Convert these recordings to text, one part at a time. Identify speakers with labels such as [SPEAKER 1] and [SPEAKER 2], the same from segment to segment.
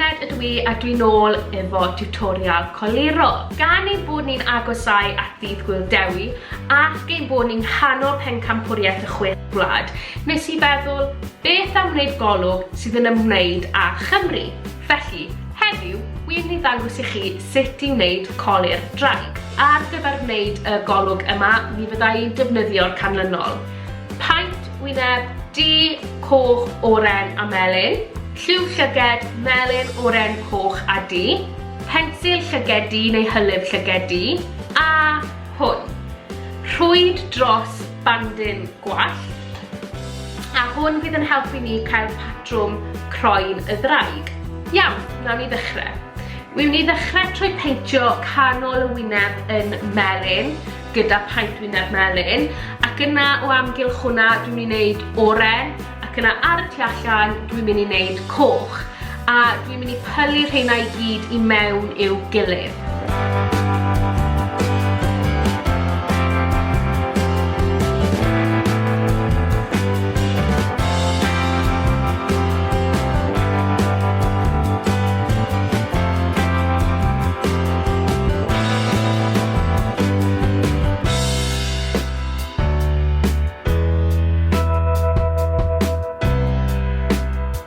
[SPEAKER 1] Sioned ydw i a dwi nôl efo tiwtorial coluro. Gan ein bod ni'n agosau at Ddydd Gŵyl Dewi ac ein bod ni'n nghanol pencampwriaeth y Chwe Gwlad, nes i feddwl beth am wneud golwg sydd yn ymwneud â Chymru. Felly, heddiw, wi'n mynd i ddangos i chi sut i wneud colur draig. Ar gyfer gwneud y golwg yma, mi fydda i'n defnyddio'r canlynol. Paent wyneb du, coch, oren a melyn. Lliw llyged, melyn, oren, coch a du. Pensil llyged du neu hylif llyged du. A hwn. Rhwyd dros bandyn gwallt. A hwn fydd yn helpu ni cael patrwm croen y ddraig. Iawn, nawn ni ddechrau. Wi'n mynd i ddechrau trwy peintio canol y wyneb yn melyn. gyda paent wyneb melyn ac yna o amgylch hwnna dwi'n mynd i wneud oren ac yna ar y tu allan dwi'n mynd i wneud coch a dwi'n mynd i pylu rheina i gyd i mewn i'w gilydd.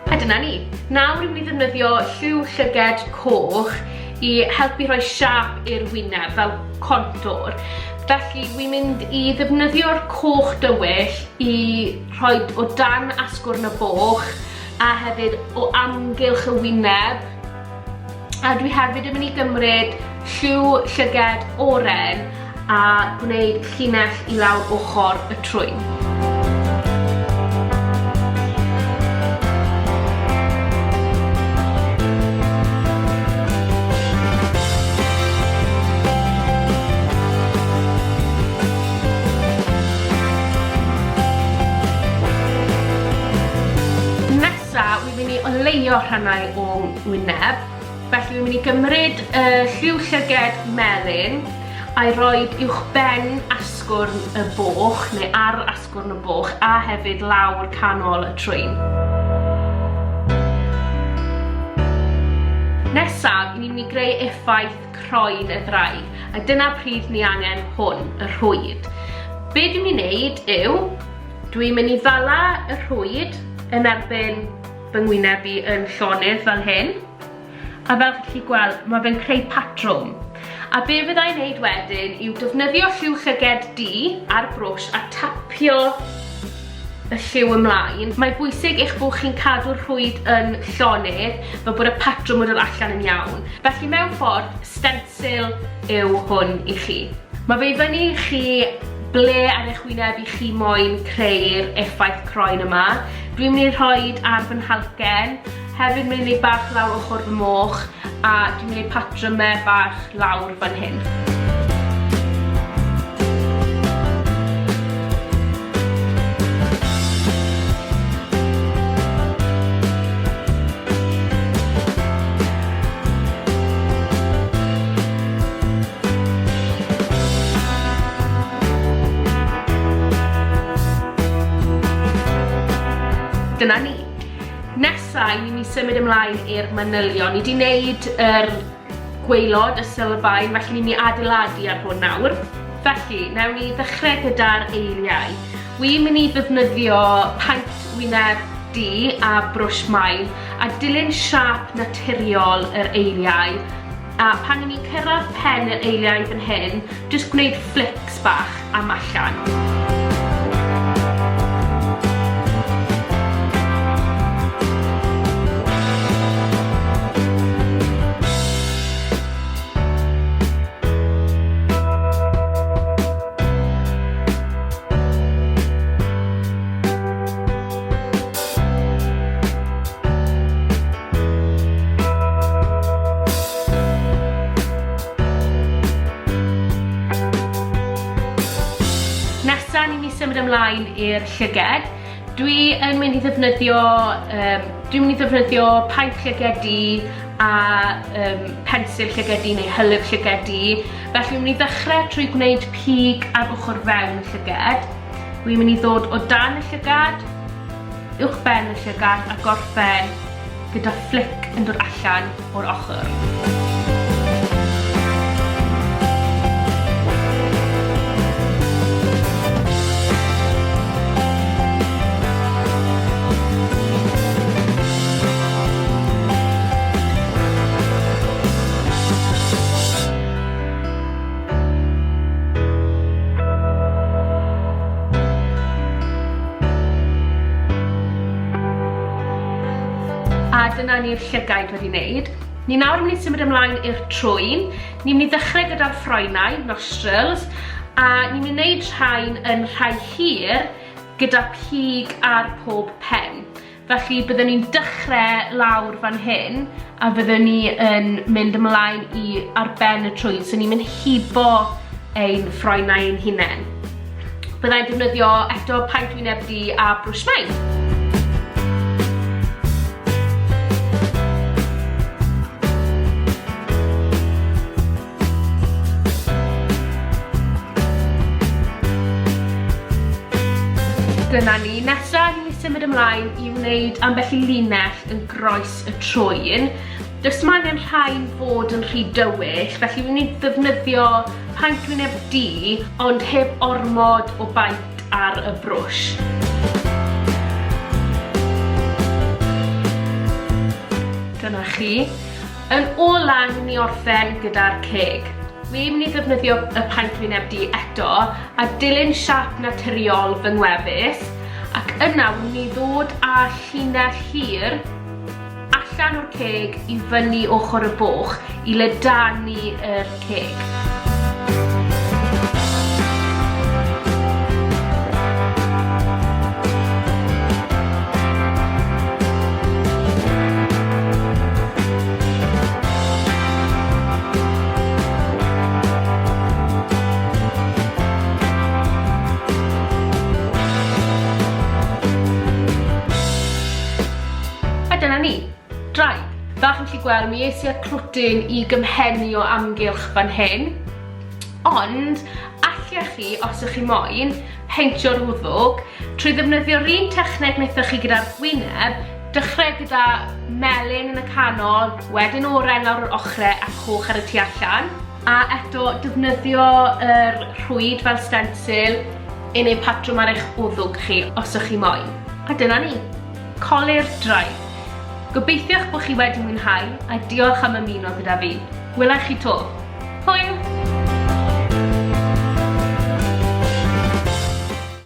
[SPEAKER 1] A dyna ni. Nawr rwy'n mynd i ddefnyddio lliw llyged coch i helpu rhoi siâp i'r wyneb fel contour. Felly wi'n mynd i ddefnyddio'r coch dywyll i rhoi o dan asgwrn y boch a hefyd o amgylch y wyneb. A dwi hefyd yn mynd i gymryd lliw llyged oren a gwneud llinell i lawr ochr y trwyn. Nesa, wi'n mynd i oleuo rhannau o'n wyneb. Felly wi'n mynd i gymryd y lliw llyged melyn a'i roed uwch ben asgwrn y boch, neu ar asgwrn y boch, a hefyd lawr canol y trwyn. Nesaf, ni'n mynd i greu effaith croen y ddraig, a dyna pryd ni angen hwn, y rhwyd. Be dwi'n mynd i wneud yw, dwi'n mynd i ddala y rhwyd yn erbyn fy ngwyneb i yn llonydd fel hyn. A fel chi'n gallu gweld, mae fe'n creu patrwm. A be fydda i'n neud wedyn yw defnyddio lliw llyged du a'r brwsh a tapio y lliw ymlaen. Mae'n bwysig eich bod chi'n cadw'r rhwyd yn llonydd fel bod y patrwm yn dod allan yn iawn. Felly mewn ffordd, stensil yw hwn i chi. Mae fe i fyny i chi ble ar eich wyneb i chi moyn creu'r effaith croen yma. Dwi'n mynd i rhoi ar fy nhalcen, hefyd mynd i wneud bach lawr ochr fy moch a dwi'n mynd i wneud patrymau bach lawr fan hyn. Dyna ni. Nesa, i ni symud ymlaen i'r manylion. Ni wedi wneud yr gwaelod, y sylfaen, felly ni'n mynd i adeiladu ar hwn nawr. Felly, nawn ni ddechrau gyda'r eiriau. Wi'n mynd i ddefnyddio paent wyneb du a brwsh main a dilyn siâp naturiol yr eiriau A pan 'y ni'n cyrraedd pen yr eiliau fan hyn, jyst gwneud flicks bach am allan. Nesa ni'n mynd i symud ymlaen i'r llyged. Dwi yn mynd i ddefnyddio, um, dwi'n mynd i ddefnyddio paent llyged du a um, pensil llyged du neu hylif llyged du. Felly dwi'n mynd i ddechrau trwy gwneud pig ar ochr fewn y llyged. Dwi'n mynd i ddod o dan y llygad, uwch ben y llygad a gorffen gyda fflic. ac yn dod allan o'r ochr. A dyna ni'r llygaid wedi wneud. Ni nawr yn mynd i symud ymlaen i'r trwyn. Ni'n mynd i ddechrau gyda'r ffroenau, nostrils, a ni'n mynd i wneud rhain yn rhai hir gyda pig ar pob pen. Felly byddwn ni'n dechrau lawr fan hyn a fyddwn ni yn mynd ymlaen i ar ben y trwyn. So ni'n mynd hibo ein ffroenau ein hunain. Byddai'n defnyddio eto paent wyneb du a brwsh main. Dyna ni. Nesa, ni'n mynd i symud ymlaen i wneud ambell i linell yn groes y trwyn. Does dim angen rhain fod yn rhy dywyll, felly fi'n mynd i ddefnyddio paent wyneb du, ond heb ormod o baent ar y brwsh. Dyna chi. Yn ola, ni'n mynd i orffen gyda'r ceg. Wi'n mynd i ddefnyddio y paent wyneb du eto a dilyn siâp naturiol fy ngwefus ac yna wi'n mynd i ddod â llinell hir allan o'r ceg i fyny ochr y boch i ledaenu yr ceg. A dyna ni. Draig. Fel chi'n gallu gweld, mi es i â'r clwtyn i gymhennu o amgylch fan hyn. Ond, allech chi, os ych chi moyn, peintio'r wddwg trwy ddefnyddio'r un techneg wnaethoch chi gyda'r gwyneb, dechrau gyda melyn yn y canol, wedyn oren lawr yr ochrau a coch ar y tu allan. A eto, defnyddio yr rhwyd fel stencil i wneud patrwm ar eich wddwg chi, os ych chi moyn. A dyna ni. Colur draig. Gobeithio'ch bod chi wedi mwynhau a diolch am ymuno gyda fi. Wela i chi 'to. Hwyl!